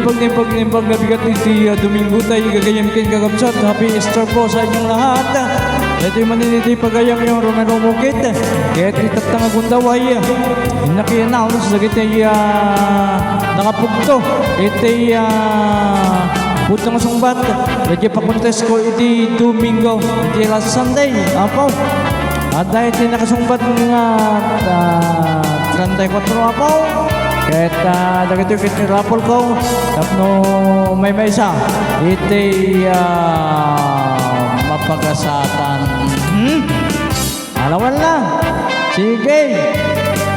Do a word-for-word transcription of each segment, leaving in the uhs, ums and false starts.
Pagnimpag-nimpag nga bigat iti, ah, Domingo tayo gagayam ken kakabsat. Happy Easter po sa inyong lahat. Iti manen iti pagayam yung Romero Mukit. Kaya iti tattang agundaway. Naki-announce dagiti, ah, nakapugto. Iti, ah, pudno nga sungbat. Dagiti pakontes ko iti Domingo. Iti last Sunday. Apo. Adda iti nakasungbat nga, ah, treinta y cuatro, apo. Ket, ah, dagitoy ket ni raffle ko tapno maymaysa iti, ah, mapagasatan. Hmm? Alawan na. Sige.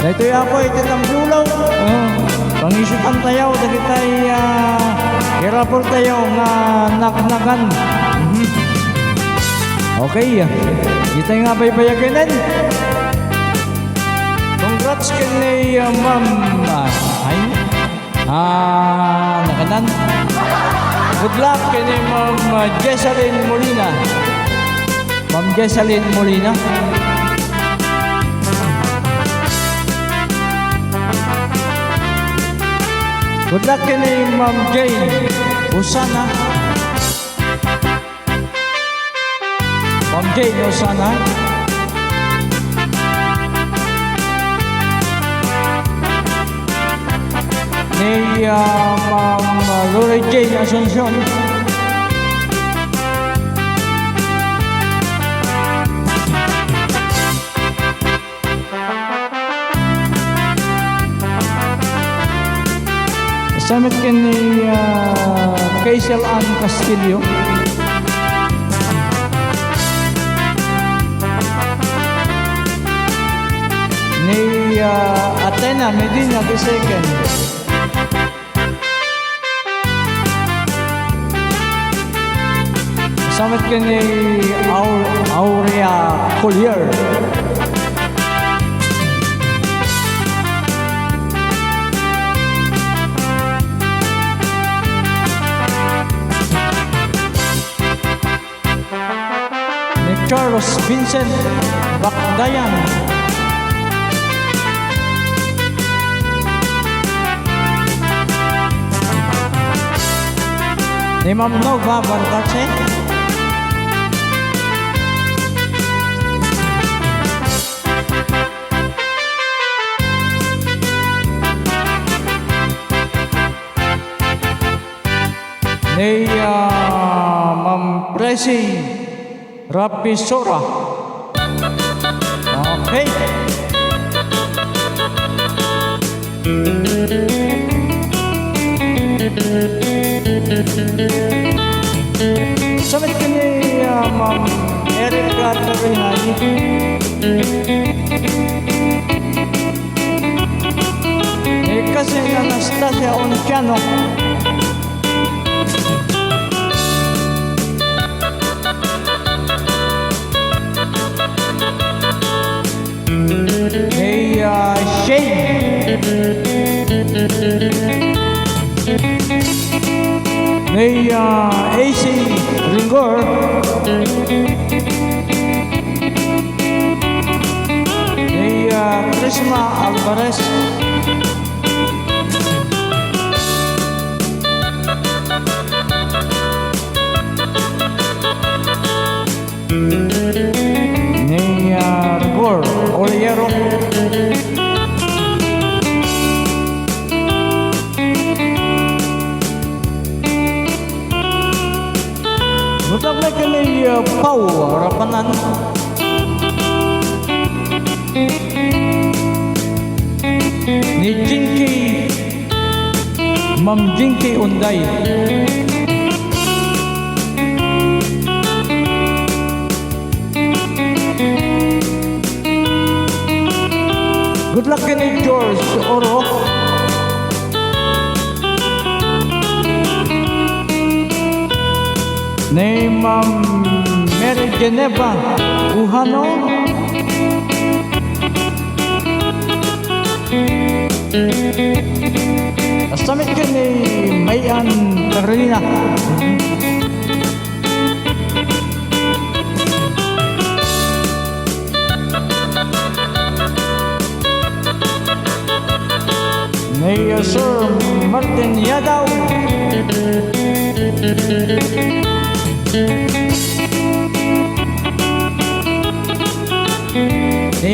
Daytoy, apo, iti tambulaw. Ah, pangisutan tayo, dagitay, ah, i-raffle tayo nga naknakan. Mhm. Okay. Itay nga baybayagen. Congrats ken ni, ah, Ma'am, ah, ay, ah, nakanan. Good luck ken ni Ma'am, ah, Jessalyn Molina. Ma'am Jessalyn Molina. Good luck ken ni Ma'am Jane Osana. Ma'am Jane Osana. Ni, ah, Ma'am Lorraine Jane Asuncion. Sa met ken ni, ah, Kaisel Ann Castillo. Ni, ah, Athena Medina the second. Sa met ken ni Au-, Aurea Collier. Ni Charles Vincent Bakdayan. Ni Ma'am Nova Bartache. Ni, ah, Ma'am Presi Rapisora. Okay. Sa met ken ni, ah, Ma'am Erica Torrinani. Ni Kasen Anastasia Onciano. Ni, ah, Shane. Ni, ah, A C Ringor. Ni, ah, Trisma Alvarez. Ni, ah, Rigor Oliero. Nutag na ken ni, ah, Pau Rapanan. Ni Jinky, Ma'am Jinky Unday. Good luck ken ni George Oro. Ni Ma'am Mary Geneva Ujano. Kasta met ken ni Mayan Carolina. Ni Sir Martin Yadaw. Ni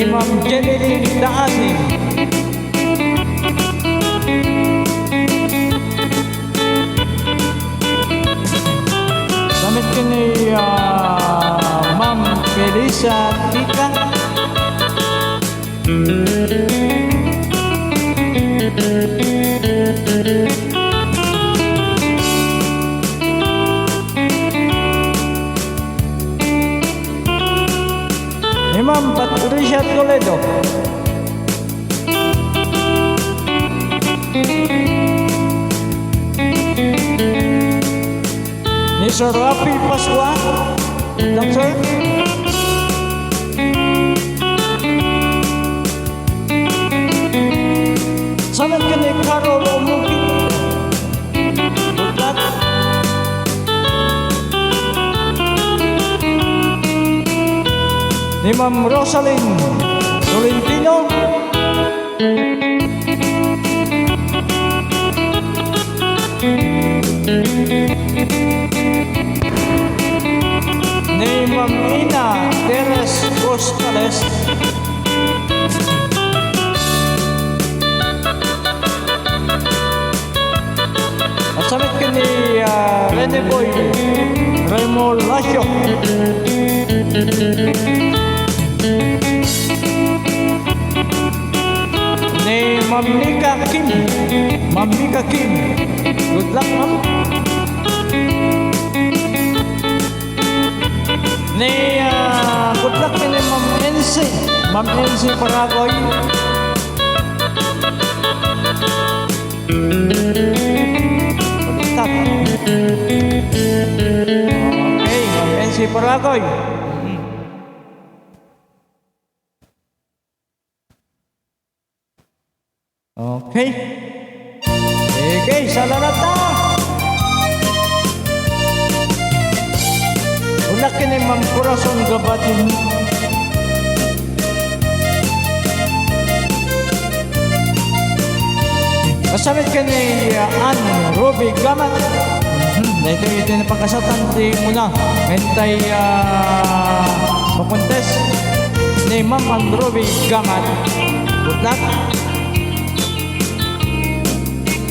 Ma'am Jenny Lee Daasi. Sa met ken ni, ah, Ma'am Felisa Tika. Ni Ma'am Patricia Toledo. Ni Sir Rafi Pascua, Doctor. Sa met ken ni Carol Umuki. Good luck. Ni Ma'am Rosalyn Tolentino. Ni Ma'am Ina Teres Costales. Sa met ken ni, ah, Rene Boy Remolacio. Ni Ma'am Mika Kim. Ma'am Mika Kim. Good luck, ma'am. Ni, ah, good luck ni Ma'am N C. Ma'am N C Paragoy. Baliktad. Okay, Ma'am N C Paragoy. Okay. Sige, salamat ta. Una ken ni Ma'am Corazon Gabatin. Sa met ken ni, uh, Ann Ruby Gamat. Mhm. Daytoy iti napakasatan ti umuna. Ken tay, uh, makontest ni Ma'am Ann Ruby Gamat. Good luck.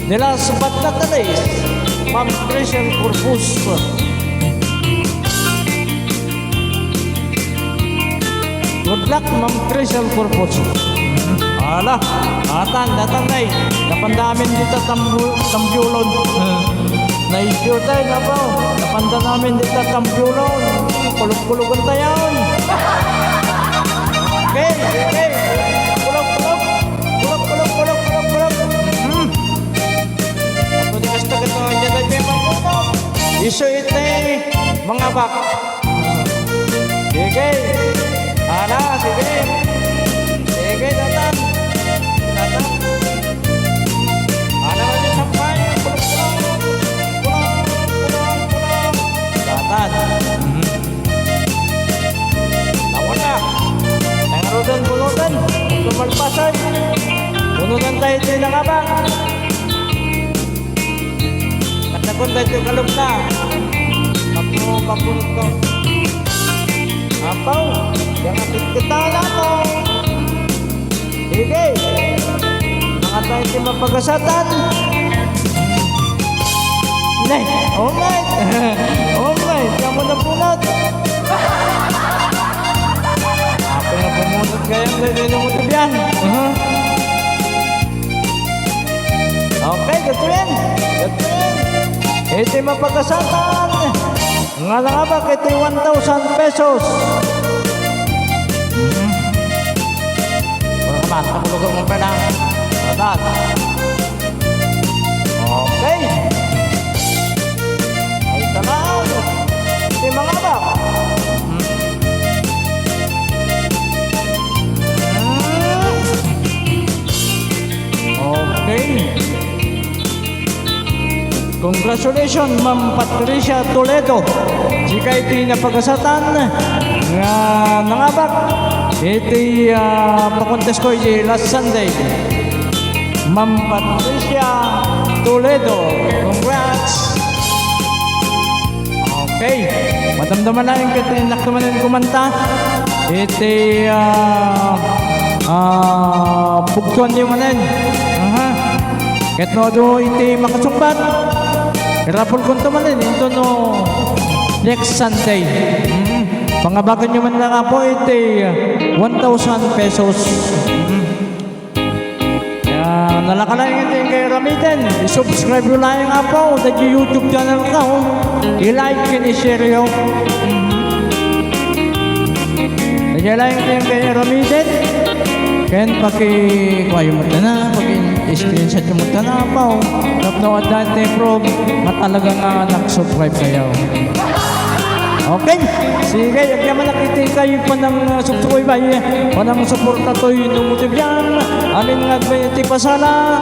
The last but not the least, Ma'am Christian Corpus. Good luck, Ma'am Christian Corpus. Ala, atan, atan, nay. Napanda amin dita tambu-, tambiulon. Naisyu tayo, napaw. Napanda namin dita tambiulon. Kulog-kulogan tayo. Okay, okay. Kulog, kulog. Kulog, kulog, kulog, kulog, kulog. Hmm. Apo, di kasta ka to, anya tayo may mangkuko. Isu iti mangabak. Sige. Ala, sige. Sige, datan. Datan. Ala, may sampay. Kulog, kulog. Kulog, kulog, kulog. Datan. Mhm. Tawon na. Nangarudan, bunutan. Ito malpasan. Bunutan tayo iti nangabak. Katakon tayo iti kalog na. Papu-, papunot ko. Apaw, yang atit kita na to. Sige. Mga tayo ti mapagasatan. Nay, oh my. Oh my, kamo na punot. Ako na pumunot kayo, hindi mo tibiyan. Aha. Okay, gusto yan. Gusto yan. Iti mapagasatan. Nga nangabak iti one thousand pesos. Mhm. Wala ka man, takulugan mo pa na. Atat. Okay. Ay, talaw. Iti mangabak. Mhm. Mhm. Okay. Congratulations, Ma'am Patricia Toledo. Sika iti napagasatan nga nangabak iti, ah, pakontesko iti last Sunday. Ma'am Patricia Toledo, congrats. Okay, madamdama laeng ket innak manen kumanta. Iti, ah, ah, pugtoanyo manen. Aha. Ket no adu iti makasungbat, irapulkonto manen into no next Sunday. Mm. Pangabaganyo man lang, Apo, iti one thousand pesos. Mm. Ah, nalaka laeng iti inkay aramiden. I-subscribe yo laeng, Apo, dagiti YouTube channel ko. I-like ken i-share yo. Dagiti laeng iti inkay aramiden. Ken pakikuayo met dana, paki-screenshot yo met dana, Apo. Tapno adda ti proof nga talaga nga nag-subscribe kayo. Okay. Sige, agyamanak iti inkay panang, ah, subsubaybay, panang suporta toy no motive yan. Amin nga agpay iti pasala.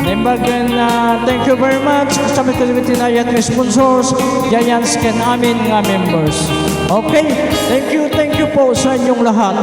Naimbag ken, ah, thank you very much. Kasama ko iti nayat nga sponsors, Giants ken amin nga members. Okay. Thank you, thank you po sa inyong lahat.